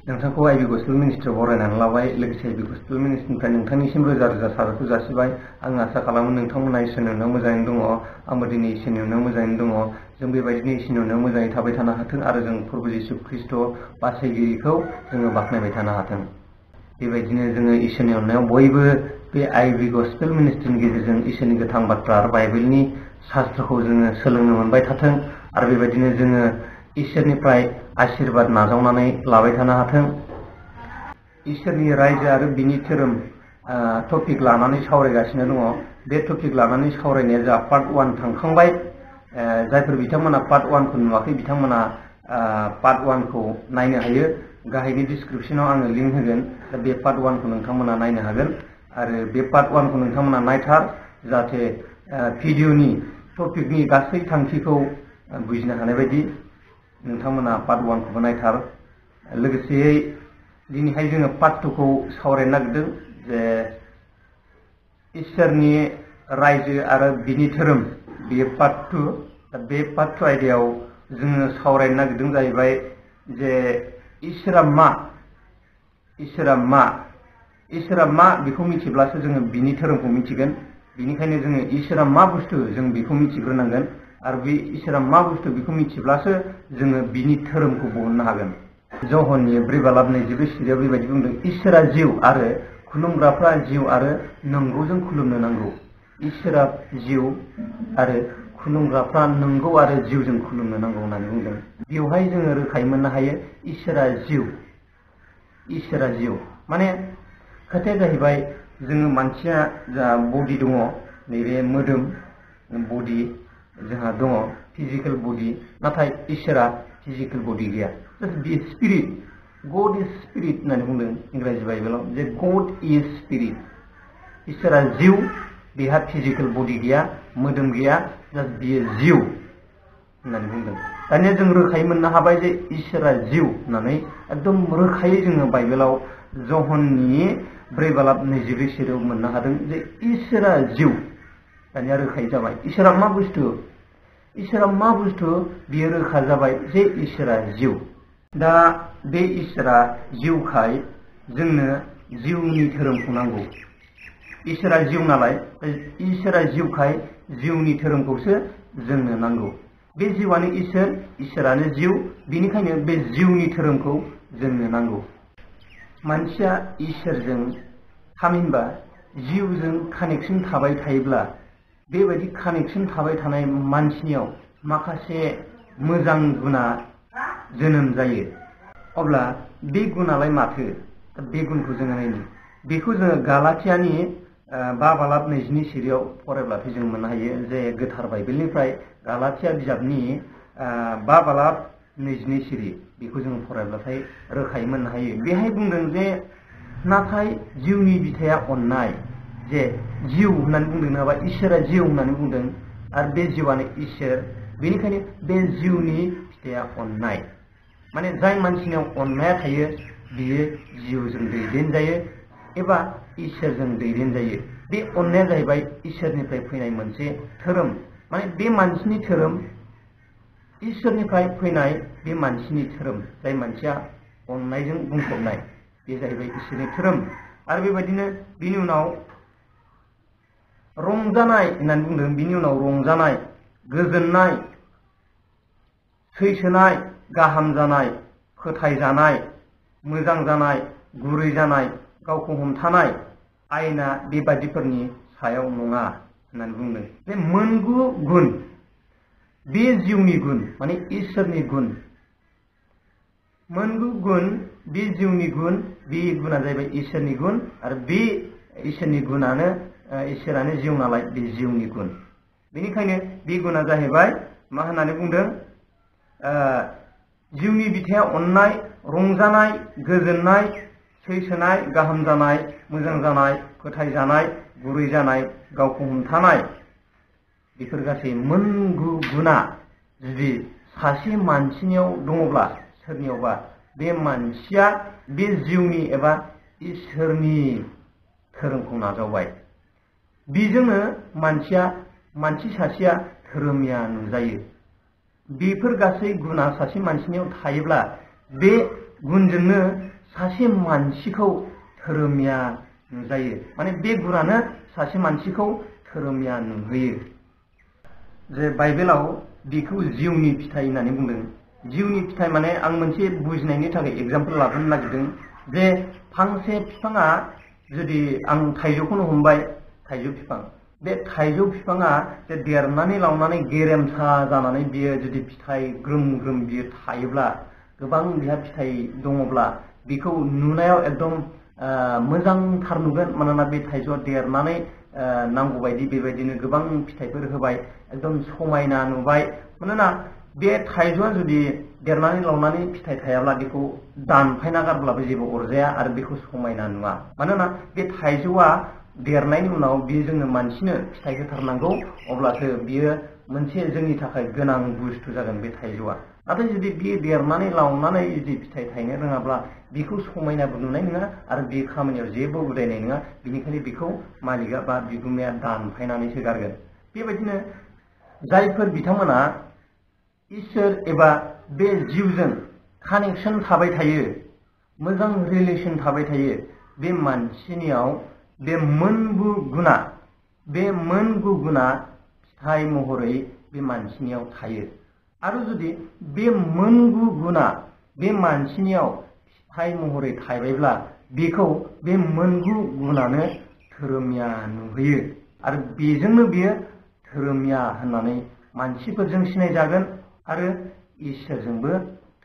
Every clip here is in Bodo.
नोंथांखौ आइबि गस्पेल मिनिस्ट्रियाव बरायनानै लाबाय लोगोसे आइबि गस्पेल मिनिस्ट्रिनिफ्राय नोंथांनिसिम रोजा रोजा साबायखर जासिबाय। आं आसा खालामो नोंथांमोना इसोरनि अननायाव मोजाङैनो दङ। आंबो दिनै इसोरनि अननायाव मोजाङैनो दङ। जों बेबायदिनो इसोरनि अननायाव मोजाङै थाबाय थानो हाथों आरो जों प्रभु जिसु ख्रीष्ट बासायगिरिखौ जोङो बाख्नायबाय थानो हाथों। बेबायदिनो जोङो इसोरनि अननायाव बयबो बे आइबि गस्पेल मिनिस्ट्रिनि गेजेरजों इसोरनि गोथां बाथ्रा आरो बाइबेलनि शास्त्रखौ जोङो सोलोंनो मोनबाय थाथों आरो बेबायदिनो जोङो इसोरनिफ्राय आशीर्बाद नाजावनानै लाबाय थानो हाथों। इसोरनि रायजो आरो बिनि धोरोम टपिक लानानै सावरायगासिनो दङ। बे टपिक लानानै सावरायनाया जोंहा पार्ट 1 थांखांबाय। जायफोर बिथांमोना पार्ट 1 खौ नुवाखै बिथांमोना पार्ट 1 खौ नायनो हायो। गाहायनि डिसक्रिपसनाव आङो लिंक होगोन। दा बे पार्ट 1 खौ नोंथांमोना नायनो हागोन आरो बे पार्ट 1 खौ नोंथांमोना नायथार जाहाथे भिडिअनि टपिकनि गासै थांखिखौ बुजिनो हानाय बायदि नोंथांमोना पार्ट 1 खौबो नायथार। लोगोसेयै दिनैहाय जोङो पार्ट 2 खौ सावरायनो नागिरदों जे इसोरनि रायजो आरो बिनि धोरोम बेयो पार्ट 2। दा बे पार्ट 2 आयदायाव जोङो सावरायनो नागिरदों जाहैबाय जे इसोरा मा इसोरा मा बेखौ मिथिब्लासो जोङो बिनि धोरोमखौ मिथिगोन। बेनिखायनो जोङो इसोरा मा बुस्थु जों बेखौ मिथिग्रोनांगोन आरो बे इसोरा मा बुस्थु बेखौ मिथिब्लासो जोङो बिनि धोरोमखौ बहननो हागोन। जहननि 4:22 बेबायदि बुंदों, इसोरा जिउ आरो खुलुमग्राफ्रा जिउ आरो नंगौजों खुलुमनो नांगौ। इसोरा जिउ आरो खुलुमग्राफ्रा नंगौ आरो जिउजों खुलुमनो नांगौ होननानै बुंदों। बेवहाय जोङो रोखायै मोननो हायो इसोरा जिउ माने खोथाया जाहैबाय जोङो मानसिया जा बडि दङ, नैबे मोदोम बडि जोंहा दङ, फिजिकेल बडि, नाथाय इसोरा फिजिकेल बडि गैया। बे स्पिरिट, गड इज स्पिरिट होननानै बुंदों इंराजि बाइबेलाव जे गड इज स्पिरिट। इसोरा जिउ, बेहा फिजिकेल बडि गैया, मोदोम गैया, जास्ट बियो जिउ होननानै बुंदों। दानिया जों रोखायै मोननो हाबाय जे इसोरा जिउ होननानै एकदम रोखायै जोङो बाइबेलाव जहननि 4:22 मोननो हादों जे इसोरा जिउ। दानिया रोखायै जाबाय इसोरा मा बुस्थु बियो रोखा जाबाय जे इसोरा जिउ। दा बे इसोरा जिउखाय जोंनो जिउनि धोरोमखौ नांगौ। इसोरा जिउ नालाय, इसोरा जिउखाय जिउनि धोरोमखौसो जोंनो नांगौ। बे जिउआनो इसोरानो जिउ, बेनिखायनो बे जिउनि धोरोमखौ जोंनो नांगौ। मानसिया इसोरजों थामहिनबा जिउजों कानेक्सन थाबाय थायोब्ला बेबायदि कानेक्सन थाबाय थानाय मानसिनियाव माखासे मोजां गुना जोनोम जायो। अब्ला बे गुनालाय माथो? बे गुनखौ जोङो नायनो, बेखौ जोङो गालातियानि 5:22 फरायब्लाथाय जों मोननो हायो जे गोथार बाइबेलनिफ्राय गालातिया बिजाबनि 5:22 बेखौ जों फरायब्लाथाय रोखायै मोननो हायो। बेहाय बुंदों जे नाथाय जिउनि बिथाया अननाय, जे जिउ होननानै बुंदों नङाबा इसोरा जिउ होननानै बुंदों आरो बे जिउआनो इसोर, बेनिखायनो बे जिउनि फिथाइया अननाय। माने जाय मानसिनियाव अननाया थायो बियो जिउजों दैदेनजायो एबा इसोरजों दैदेनजायो। बे अननाया जाहैबाय इसोरनिफ्राय फैनाय मोनसे धोरोम। माने बे मानसिनि धोरोम, इसोरनिफ्राय फैनाय बे मानसिनि धोरोम। जाय मानसिया अननायजों बुंफबनाय बे जाहैबाय इसोरनि धोरोम। आरो बेबायदिनो बिनि उनाव रंजानाय होननानै बुंदों, बिनि उनाव रंजानाय, गोजोननाय, सैसोनाय, गाहाम जानाय, फोथायजानाय, मोजां जानाय, गुरै जानाय, गावखौ हमथानाय, आयना बेबादिफोरनि सायाव नङा होननानै बुंदों। बे मोनगु गुन, बे जिउनि गुन माने इसोरनि गुन, मोनगु गुन, बे जिउनि गुन, बे गुना जाहैबाय इसोरनि गुन आरो बे इसोरनि गुनानो इसोरानो जिउ नालाय बे जिउनि गुन। बेनिखायनो बे गुना जाहैबाय मा होननानै बुंदों? जिउनि बिथाया अननाय, रंजानाय, गोजोननाय, सैसोनाय, गाहाम जानाय, मोजां जानाय, फोथायजानाय, गुरै जानाय, गावखौ हमथानाय। बेफोर गासै मोनगु गुना जुदि सासे मानसिनियाव दङब्ला सोरनियावबा, बे मानसिया बे जिउनि एबा इसोरनि धोरोमखौ नाजावबाय। बेजोंनो मानसि सासेया धोरोमिया नुजायो। बेफोर गासै गुना सासे मानसिनियाव थायोब्ला बे गुनजोंनो सासे मानसिखौ धोरोमिया नुजायो। माने बे गुनानो सासे मानसिखौ धोरोमिया नुहोयो। जे बाइबेलाव बेखौ जिउनि फिथाइ होननानै बुंदों। जिउनि फिथाइ माने आं मोनसे बुजिनायनि थाखाय एग्जाम्पल लाबोनो नागिरदों। जे फांसे बिफाङा जुदि आं थाइजौखौनो हमबाय, थाइजौ बिफां, बे थाइजौ बिफाङा जे देरनानै लावनानै गेरेमसा जानानै बियो जुदि फिथाइ ग्रोम ग्रोम बियो थायोब्ला, गोबां बिहा फिथाइ दङब्ला बेखौ नुनायाव एकदम मोजांथार नुगोन। मानोना बे थाइजौआ देरनानै नांगौबायदि बेबायदिनो गोबां फिथाइफोर होबाय, एकदम समायना नुबाय। मानोना बे थाइजौआ जुदि देरनानै लावनानै फिथाइ थायाब्ला बेखौ दानफायना गारब्लाबो जेबो अरजाया आरो बेखौ समायना नुवा। मानोना बे थाइजौआ देरनायनि उनाव बियो जोंनो मानसिनो फिथाइ होथारनांगौ, अब्लासो बियो मोनसे जोंनि थाखाय गोनां बुस्थु जागोन बे थाइजौआ। नाथाय जुदि बियो देरनानै लावनानै जुदि फिथाइ थायनो रोङाब्ला बेखौ समायनाबो नुनाय नङा आरो बे खामानियाव जेबो उदायनाय नङा। बेनिखायनो बेखौ मालिकआ बा बिगुमाया दानफायनानैसो गारगोन। बेबायदिनो जायफोर बिथांमोना इसोर एबा बे जिउजों कानेक्सन थाबाय थायो, मोजां रिलेसन थाबाय थायो, बे मानसिनियाव बे मोनगु गुना फिथाइ महरै बे मानसिनियाव थायो। आरो जुदि बे मोनगु गुना बे मानसिनियाव फिथाइ महरै थायबायब्ला बेखौ बे मोनगु गुनानो धोरोमिया नुहोयो आरो बेजोंनो बियो धोरोमिया होननानै मानसिफोरजों सिनायजागोन आरो इसोरजोंबो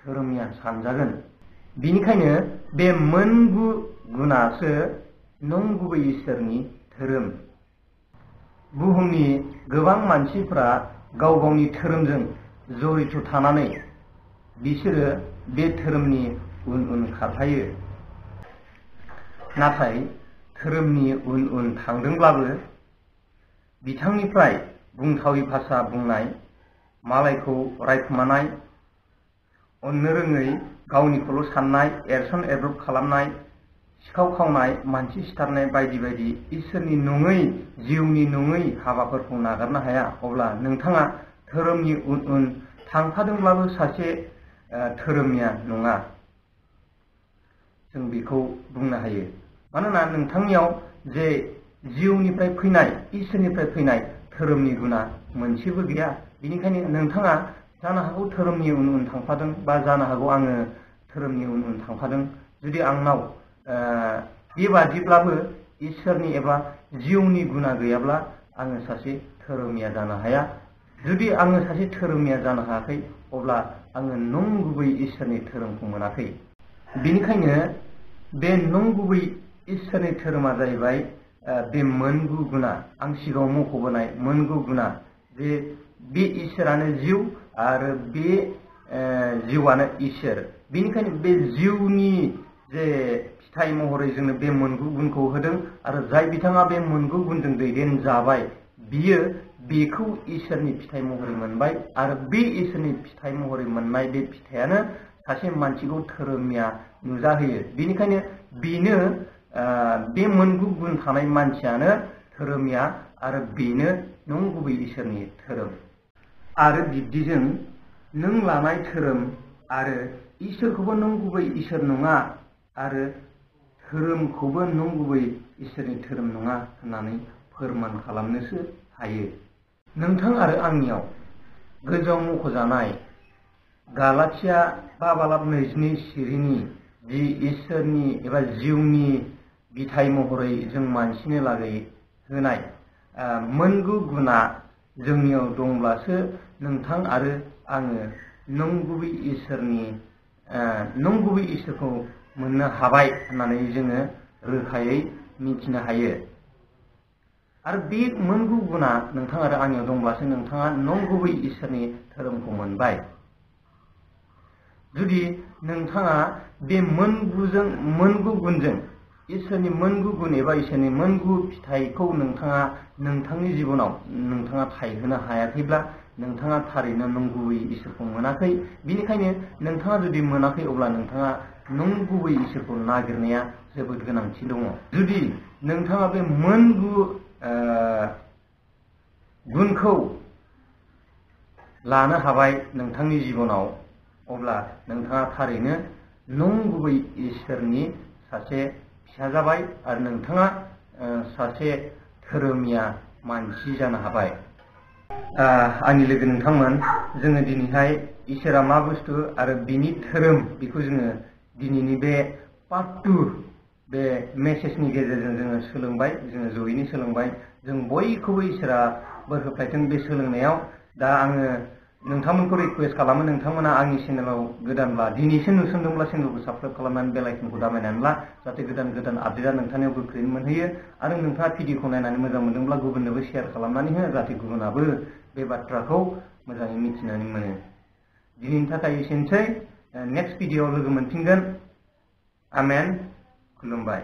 धोरोमिया सानजागोन। बेनिखायनो बे मोनगु गुनासो नंगुबै इसोरनि धोरोम। बुहुमनि गोबां मानसिफ्रा गाव गावनि धोरोमजों जड़ित थानानै बिसोरो बे धोरोमनि उन उन खारफायो। नाथाय धोरोमनि उन उन थांदोंब्लाबो बिथांनिफ्राय बुंथावै भाषा बुंनाय, मालायखौ रायखुमानाय, अननो रोङै, गावनिखौल' साननाय, एरसन एरब्रब खालामनाय, सिखाव खावनाय, मानसि सिथारनाय बायदि बायदि इसोरनि नङै, जिउनि नङै हाबाफोरखौ नागारनो हाया। अब्ला नोंथाङा धोरोमनि उन उन थांफादोंब्लाबो सासे धोरोमिया नङा, जों बेखौ बुंनो हायो। मानोना नोंथांनियाव जे जिउनिफ्राय फैनाय, इसोरनिफ्राय फैनाय धोरोमनि गुना मोनसेबो गैया। बेनिखायनो नोंथाङा जानो हागौ धोरोमनि उन उन थांफादों, बा जानो हागौ आङो धोरोमनि उन उन थांफादों। जुदि आंनाव बेबादिब्लाबो इसोरनि एबा जिउनि गुना गैयाब्ला आङो सासे धोरोमिया जानो हाया। जुदि आङो सासे धोरोमिया जानो हायाखै, अब्ला आङो नंगुबै इसोरनि धोरोमखौ मोनाखै। बेनिखायनो बे नंगुबै इसोरनि धोरोमा जाहैबाय बे मोनगु गुना, आं सिगाङाव मख'बोनाय मोनगु गुना। जे बे इसोरानो जिउ आरो बे जिउआनो इसोर। बेनिखायनो बे जिउनि जे फिथाइ महरै जोंनो बे मोनगु गुनखौ होदों आरो जाय बिथाङा बे मोनगु गुनजों दैदेनजाबाय, बियो बेखौ इसोरनि फिथाइ महरै मोनबाय आरो बे इसोरनि फिथाइ महरै मोननाय बे फिथाइयानो सासे मानसिखौ धोरोमिया नुजाहोयो। बेनिखायनो बेनो बे मोनगु गुन थानाय मानसियानो धोरोमिया आरो बेनो नंगुबै इसोरनि धोरोम। आरो बिब्दिजों नों लानाय धोरोम आरो इसोरखौबो नंगुबै इसोर नङा आरो धोरोमखौबो नंगुबै इसोरनि धोरोम नङा होननानै फोरमान खालामनोसो हायो। नोंथां आरो आंनियाव गोजौआव मख'जानाय गालातिया 5:22 सिरिनि जि इसोरनि एबा जिउनि बिथाइ महरै जों मानसिनो लागै होनाय मोनगु गुना जोंनियाव दंब्लासो नोंथां आरो आङो नंगुबै इसोरखौ मोननो हाबाय होननानै जोङो रोखायै मिथिनो हायो। आरो बे मोनगु गुना नोंथां आरो आंनियाव दंब्लासो नोंथाङा नंगुबै इसोरनि धोरोमखौ मोनबाय। जुदि नोंथाङा बे मोनगु गुनजों इसोरनि मोनगु गुन एबा इसोरनि मोनगु फिथाइखौ नोंथाङा नोंथांनि जिबनाव नोंथाङा थायहोनो हायाखैब्ला नोंथाङा थारैनो नंगुबै इसोरखौ मोनाखै। बेनिखायनो नोंथाङा जुदि मोनाखै, अब्ला नोंथाङा नंगुबै इसोरखौ नागिरनाया जोबोद गोनांथि दङ। जुदि नोंथाङा बे मोनगु गुनखौ लानो हाबाय नोंथांनि जिबनाव, अब्ला नोंथाङा थारैनो नंगुबै इसोरनि सासे फिसा जाबाय आरो नोंथाङा सासे धोरोमिया मानसि जानो हाबाय। आंनि लोगो नोंथांमोन, जोङो दिनैहाय इसोरा मा बुस्थु आरो बिनि धोरोम बेखौ जोङो दिनैनि बे पार्ट 2 बे मेसेजनि गेजेरजों जोङो सोलोंबाय, जोङो जयैनो सोलोंबाय। जों बयखौबो इसोरा बोर होफ्लायथों बे सोलोंनायाव। दा आङो नोंथांमोनखौ रिक्वेस्ट खालामो, नोंथांमोना आंनि चेनेलाव गोदानब्ला दिनैसो नुसनदोंब्ला चेनेलखौ साबस्क्राइब खालामनानै बेल आइकनखौ दाबायनानै ला, जाहाथे गोदान गोदान आपडेटआ नोंथांनियाव गोख्रैनो मोनहैयो। आरो नोंथाङा भिडिअखौ नायनानै मोजां मोनदोंब्ला गुबुननोबो शेयार खालामनानै हो, जाहाथे गुबुनाबो बे बाथ्राखौ मोजाङै मिथिनानै मोनो। दिनैनि थाखाय एसेनोसै। नेक्स्ट भिडिअआव लोगो मोनफिनगोन। आमेन। खुलुमबाय।